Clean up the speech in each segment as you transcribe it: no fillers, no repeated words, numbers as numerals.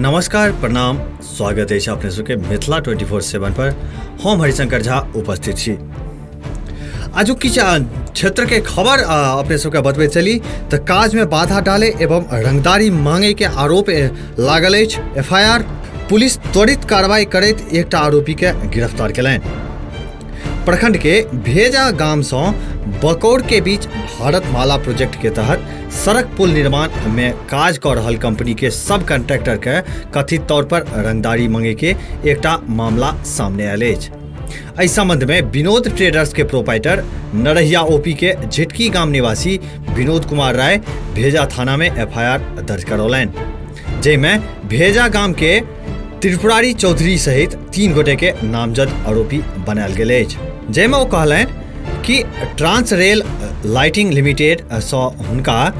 नमस्कार, प्रणाम, स्वागत अछि अपने सबके मिथिला 24/7 पर। हम हरिशंकर झा उपस्थित छी। आजुक किछु क्षेत्र के खबर अपने सबके बतबैत चली तऽ काज में बाधा डाले एवं रंगदारी मांगे के आरोप लागल अछि एफआईआर। पुलिस त्वरित कार्रवाई करैत एकटा आरोपी के गिरफ्तार केलनि। प्रखंड के भेजा गाम सँ बकौर के बीच भारत माला प्रोजेक्ट के तहत सड़क पुल निर्माण में काज कऽ रहल कंपनी के सब कंट्रैक्टर के कथित तौर पर रंगदारी मांगे के एकटा मामला सामने आयल अछि। एहि संबंध में विनोद ट्रेडर्स के प्रोपाइटर नरहिया ओपी के झिटकी गाम निवासी विनोद कुमार राय भेजा थाना में एफआईआर दर्ज करौलनि, जाहिमे भेजा गाम के त्रिपुरारी चौधरी सहित 3 गोटे के नामजद आरोपी बनायल गेल अछि, जाहिमे ओ कहलनि कि ट्रांस रेल लाइटिंग लिमिटेड सँ हुनका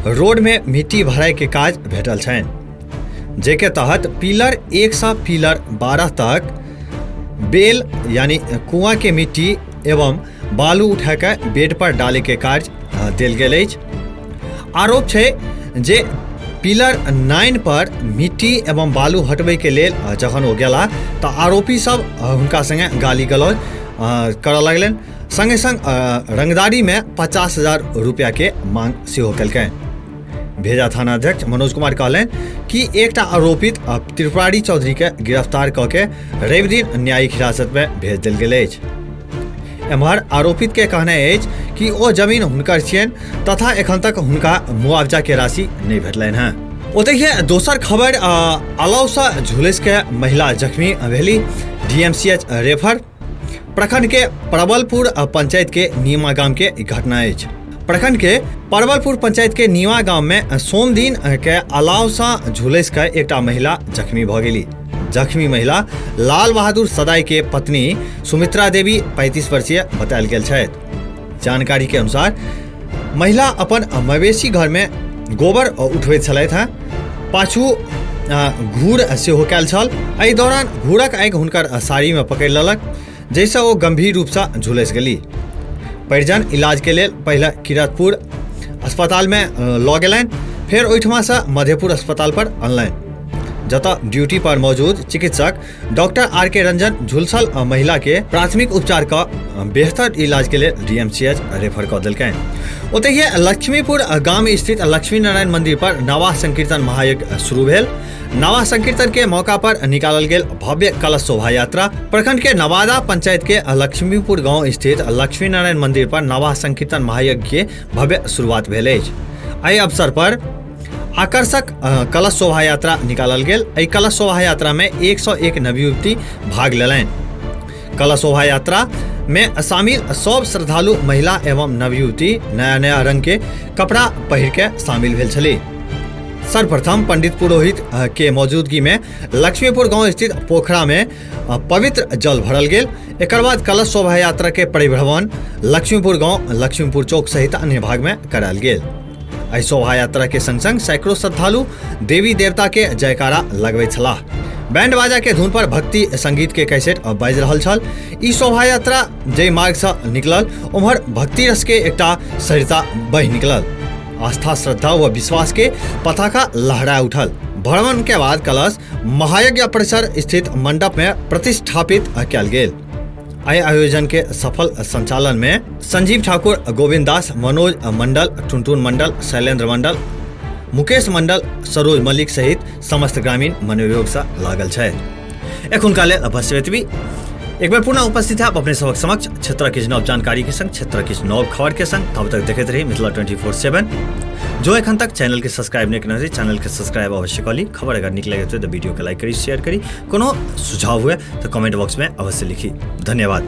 रोड में मिट्टी भराई के काज भेटल छनि, जाहिके तहत पिलर 1 सँ पिलर 12 तक बेल यानी कुआं के मिट्टी एवं बालू उठा के बेड पर डाले के कार्य देल गेल अछि। आरोप छै जे पिलर 9 पर मिट्टी एवं बालू हटबै के लेल जखन ओ गेला तऽ आरोपी सब हुनका संगे गाली गलौज करऽ लगलनि, संगे संग रंगदारी में 50,000 रुपया के मांग सेहो केलकनि। भेजा थाना अध्यक्ष मनोज कुमार कहलनि कि एकटा आरोपित त्रिपुरारी चौधरी के गिरफ्तार कऽ के रवि दिन न्यायिक हिरासत में भेज देल गेल अछि। एम्हर आरोपित के कहनाइ अछि कि ओ जमीन हुनकर छियनि तथा एखन तक हुनका मुआवजा के राशि नहि भेटलनि हैं। ओतहि दोसर खबर, अलाव सँ झुलसि के महिला जख्मी भेली, डीएमसीएच रेफर। प्रखंड के प्रबलपुर पंचायत के नीमा गाम के घटना अछि। प्रखंड के परबलपुर पंचायत के नीमा गाम में सोमदिन के अलाव सँ झुलसि के एकटा महिला जख्मी भऽ गेली। जख्मी महिला लाल बहादुर सदाई के पत्नी सुमित्रा देवी 35 वर्षीय बतायल गेल छथि। जानकारी के अनुसार महिला अपन मवेशी घर में गोबर उठबैत छलथि हैं, पाछू घूर सेहो कयल छल। एहि दौरान घूरक आगि हुनकर साड़ी में पकड़ि लेलक, जाहिसँ ओ गंभीर रूपसँ झुलसि गेली। परिजन इलाज के लेल पहिले किरतपुर अस्पताल में लऽ गेलनि, फेर ओहिठमासँ मधेपुर अस्पताल पर अनलनि, जतऽ ड्यूटी पर मौजूद चिकित्सक डॉक्टर आर के रंजन झुलसल महिला के प्राथमिक उपचार कऽ बेहतर इलाज के लेल डीएमसीएच रेफर कऽ देलकनि। ओतहि लक्ष्मीपुर गाम स्थित लक्ष्मी नारायण मंदिर पर नवाह संकीर्तन महायज्ञ शुरू भेल। नवाह संकीर्तन के मौका पर निकालल गेल भव्य कलश शोभा यात्रा। प्रखंड के नवादा पंचायत के लक्ष्मीपुर गांव स्थित लक्ष्मी नारायण मंदिर पर नवाह संकीर्तन महायज्ञ के भव्य शुरुआत भेल अछि। एहि अवसर पर आकर्षक कलश शोभा यात्रा निकालल गेल। एहि कलश शोभा यात्रा में 101 नवयुवती भाग लेलनि। कलश शोभा यात्रा में शामिल सब श्रद्धालु महिला एवं नवयुवती नया नया रंग के कपड़ा पहिर के शामिल भेल छली। सर्वप्रथम पंडित पुरोहित के मौजूदगी में लक्ष्मीपुर गांव स्थित पोखरा में पवित्र जल भरल गेल। एकर बाद कलश शोभा यात्रा के परिभ्रमण लक्ष्मीपुर गांव, लक्ष्मीपुर चौक सहित अन्य भाग में करायल गेल। एहि शोभा यात्रा के संग संग सैकड़ों श्रद्धालु देवी देवता के जयकारा लगबैत छलाह। बैंड बाजा के धुन पर भक्ति संगीत के कैसेट बाजि रहल छल। ई शोभा यात्रा जाहि मार्ग से निकलल उम्हर भक्ति रस के एकटा सरिता बहि निकलल। आस्था, श्रद्धा व विश्वास के पताका लहरा उठल। भ्रमण के बाद कलश महायज्ञ परिसर स्थित मंडप में प्रतिष्ठापित कयल गेल। एहि आयोजन के सफल संचालन में संजीव ठाकुर, गोविंद दास, मनोज मंडल, टुनटुन मंडल, शैलेंद्र मंडल, मुकेश मंडल, सरोज मल्लिक सहित समस्त ग्रामीण मनोयोग से लागल छथि। एखुनका लेल बस एतबी। एक बेर पुनः उपस्थित है अपने सबक समक्ष क्षेत्र किछु नव जानकारी के संग, क्षेत्र किछु नव खबर के संग। तब तक देखैत रही मिथिला 24/7। जो एखन तक चैनल के सब्सक्राइब नहीं केने छी, चैनल के सब्सक्राइब अवश्य कऽ ली। खबर अगर नीक लगे तो वीडियो के लाइक करी, शेयर करी। कोनो सुझाव हुए तो कमेंट बॉक्स में अवश्य लिखी। धन्यवाद।